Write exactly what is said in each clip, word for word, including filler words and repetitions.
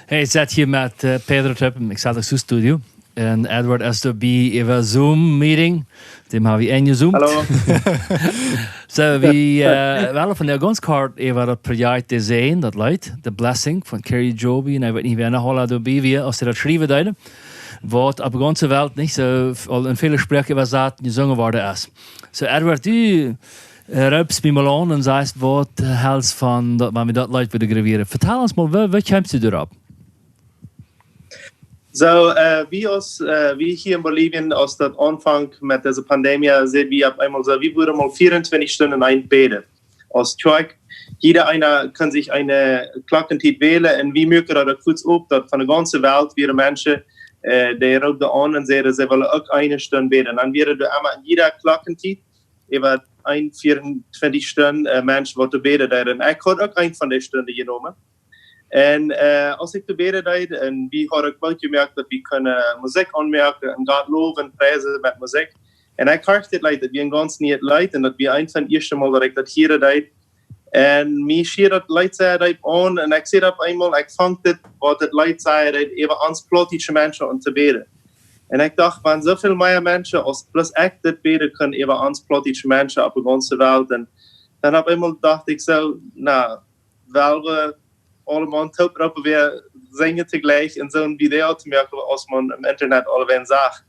Hey, ekj sit hia met eh, Pedro Tippen, ekj sit em Studio. Un Edward es doabie äwa Zoom Meeting. Däm hab wie enjezoomt. Hallo. Soo, wie eh, wellen vondoag gaunz kort äwa daut Projekt de Säajen, daut Leet, The Blessing von Carrie Joby. Un ekj weet nich, wäa noch aula doabie wia, aus see daut schriewen deeden. Waut opp de gaunze Welt nich soo aul en väle Sproaken äwasat un jesungen worden es. Soo, Edward, du eh, reepst mie mol aun un sajchst waut eh, helst von daut, wan wie daut Leet wudden grawieren. Vetal ons mol, woo, woo kjemst du doaropp? Soo, eh, wie aus, eh, wie hia en Bolivien, aus daut aunfunk met dise Pandemie, säden wie opp eemol soo, wie wudden mol vieruntwintich Stunden enn bäden. Aus Kjoakj, jieda eena kunn sikj eene Klockentiet wälen un wie muaken daut uk fuaz opp, daut von de gaunze Welt wieren Menschen, eh, dee roopten aun un säden, see wellen uk eene Stund bäden. Dan wieren doa emma enn jieda Klockentiet äwa een vieruntwintich Stunden eh, Mensch waut doa bäden deed. Un ekj haud uk eene von dee Stunden jenomen. Un eh, aus ekj doa bäden deed, un wie hauden uk Moot jemoakt daut wie kunnen Musikj aunmoaken un Gott lowen un priesen met Musikj. Un ekj horcht dit Leet, daut wia een gaunz nieet Leet un daut wia eent von de ieeschte Mol daut ekj daut hieren deed. Un mie schieed daut Leet sea deep aun un ekj säd opp eemol, ekj funk dit, waut dit Leet säd, daut äwa ons plautdietsche Menschen aun to bäden. Un ekj docht, wan soo väl mea Menschen aus bloos ekj dit bäden kunnen äwa ons plautdietsche Menschen opp de gaunze Welt. Un dan opp eemol docht ekj soo, na, well wie aulemaun toop roopen, wie sinjen toojlikj un soo een Video to moaken, aus maun em Internet aulawäajen sach,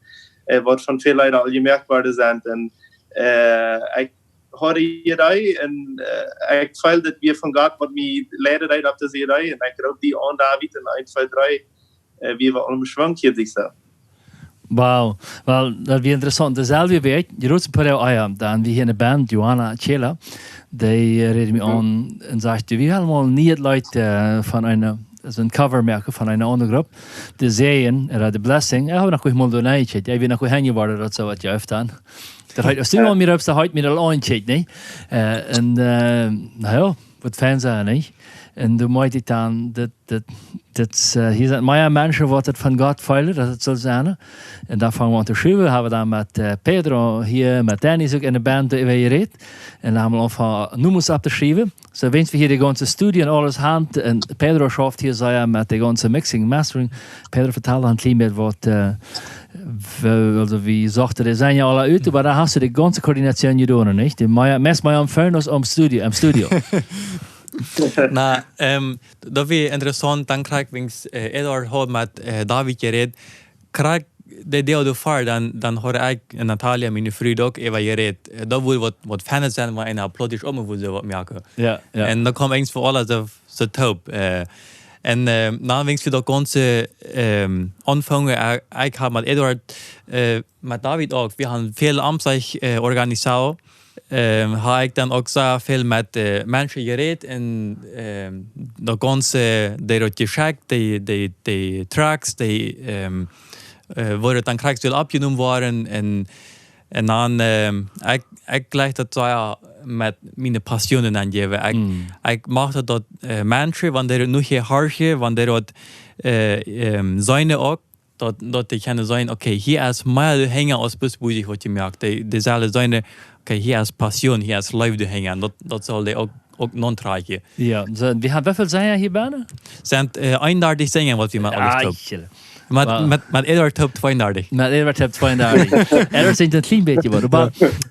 eh, waut von väl Leeda aul jemoakt worden sent. Un eh, ekj haud de Idee un eh, ekj feeld daut wia von Gott waut mie leiden deed opp dise Idee. Un ekj roop die aun, David, un eent, twee, dree, eh, wie wie aulem schwank hia sikj soo. Wow, well, daut wia interessaunt. Deeselwje Wäakj, jrootse poa Doag ea, dan wia hia eene Band, Joana Cela, dee eh, räd mie aun un säd, wie haben aul nie daut Leet eh, von eene, soo een Cover moaken von eene aundre Grupp, De Säajen, ooda The Blessing. Ekj hab noch goanich mol doa nenjekjikjt, ekj wia noch goanich enjeworden daut soo waut jeft dan. Daut heet, aus du aun mie reepst, daut heet mie daut aul aunjekjikjt, nä? Eh, un eh, na jo, waut fein sennen, nich? Un doa moakt ekj dan, daut, daut, daut eh, hia sent mea Menschen waut daut von Gott feelen, daut et saul sennen. Un dan fungen wie aun to schriewen, haben dan met eh, Pedro hia, met Dennis uk enne Band doaräwa jerät. Un dan haben wie aunjefongen Nomes opptoschriewen. Soo, wiels wie hia de gaunze Studio un aules haben, un Pedro schauft hia sea met de gaunze Mixing, Mastering. Pedro, vetal een kjlien bät waut, eh, wie, aulsoo wie sochten de Säajen aula ut, oba doa hast du de gaunze Koordination jedonen, nich? De mea, meist mea aum Phone aus aum Studio, em Studio. Na, ähm, daut wia interessaunt, dan kjrieech ekj, wiels eh, Edward haud met eh, David jerät, kjrieech ekj de Idee doafäa, dan, dan haud ekj un Natalia, miene Fru, uk äwa jerät. Eh, daut wudd waut, waut fein sennen, wan eena Plautdietsch uk wudd soo waut moaken. Jo, jo. Un daut kjeem eent fa aules soo, soo toop. Eh, un eh, na, wiels wie daut gaunze eh, aunfungen, ekj, ekj hab met Edward, eh, met David uk, wie haben väl Amtsdach eh, organisau. Ähm, hab ekj dan uk soo väl met eh, Menschen jerät un ähm, daut gaunze, dee daut jeschekjt, dee, dee, dee Tracks, dee ähm, eh, woo daut dan krakjt sull oppjenomen woaren. Un, un dan, ähm, ekj, ekj jlikj daut soo, jo, met miene Passionen aunjäwen. Ekj, ekj moak daut, daut eh, Menschen, wan dee nu hia horchen, wan dee daut eh, ähm, seenen uk, daut, daut dee kjennen seenen, okay, hia es mea doahinja aus bloos Musikj waut jie moaken. Dee, dee sellen seenen, okay, hia es Passion, hia es Leew doahinja. Un daut, daut saul dee uk, uk nauntrakjen. Jo, soo, wie haben, woo väl Sänja hia bennen? Sent eh, eenundartich Sänja, waut wie met aules toop. Eichel. Met, Wow. met, met Edward toop tweeundartich. Met Edward haft tweeundartich. Edward sinjt een kjlien bät waut. Oba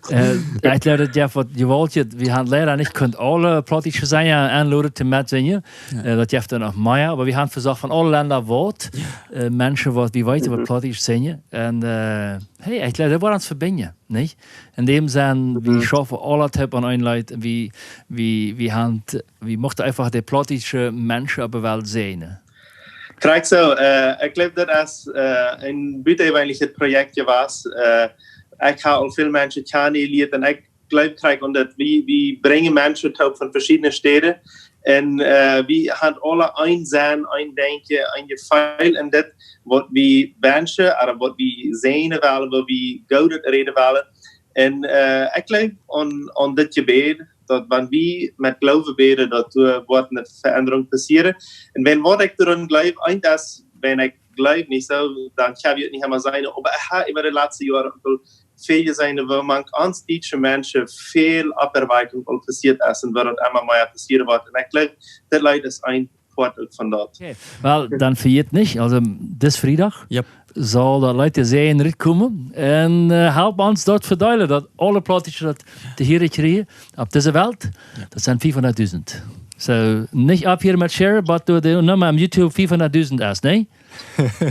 eh, ekj jleew daut jeft waut jewalt, wie haben leida nich kunt aule plautdietsche Sänja enloden to metsinjen. Eh, daut jeft doa noch mea, oba wie haben vesocht von aule Lenda waut, eh, Menschen waut, wie weeten waut Plautdietsch sinjen. Un eh, hey, ekj jleew, daut woat ons vebinjen, nich? En däm Senn, wie schaufen aule toop aun een Leet, wie, wie, wie haben, wie muchten eefach de plautdietsche Menschen opp de Welt seenen. Krakjt soo, eh, ekj jleew daut es eh, een butajeweenlichet Projekt jewast. Eh, ekj hab aul väl Menschen kjanen jelieet un ekj jleew krakjt aun daut, wie, wie brinjen Menschen toop von veschiedne Städen. Un eh, wie haben aule een Senn, een Denkjen, een Jefeel en daut, waut wie wenschen, ooda waut wie seenen wellen, waut wie Goodet räden wellen. Un eh, ekj jleew aun, aun dit Jebäd, daut wan wie met Gloowen bäden, daut doa woat eene Veendrunk passieren. Un wan waut ekj doaraun jleew, eent es, wan ekj jleew nich soo, dan kaun ekj nich emma seenen, oba ekj hab äwa de latste Joaren uk aul väl jeseenen, woo mank ons dietsche Menschen väl Opperwakjunk aul passieet es un woo daut emma mea passieren woat. Un ekj jleew, dit Leet es een Poat uk von daut. Okay. Well, dan vejät nich, aulsoo dis Friedach, yep, saul daut Leet de Säajen rutkomen. Un äh, help ons daut vedeelen, daut aule Plautdietsche daut to hieren kjrieen opp dise Welt. Yep. Daut sent fiefhundatdusent. Soo, nich opphieren met share, but doa de Numma opp YouTube fiefhundatdusent es, nä?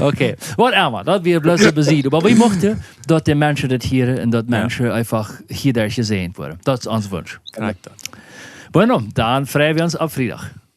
Okay, waut emma, daut wia bloos een Besied. Oba wie muchten, daut de Menschen daut hieren un daut, ja, Menschen eefach hia derch jesäajent woaren. Daut es ons Wunsch. Korrekt. Bueno, dan frei wie ons opp Friedach.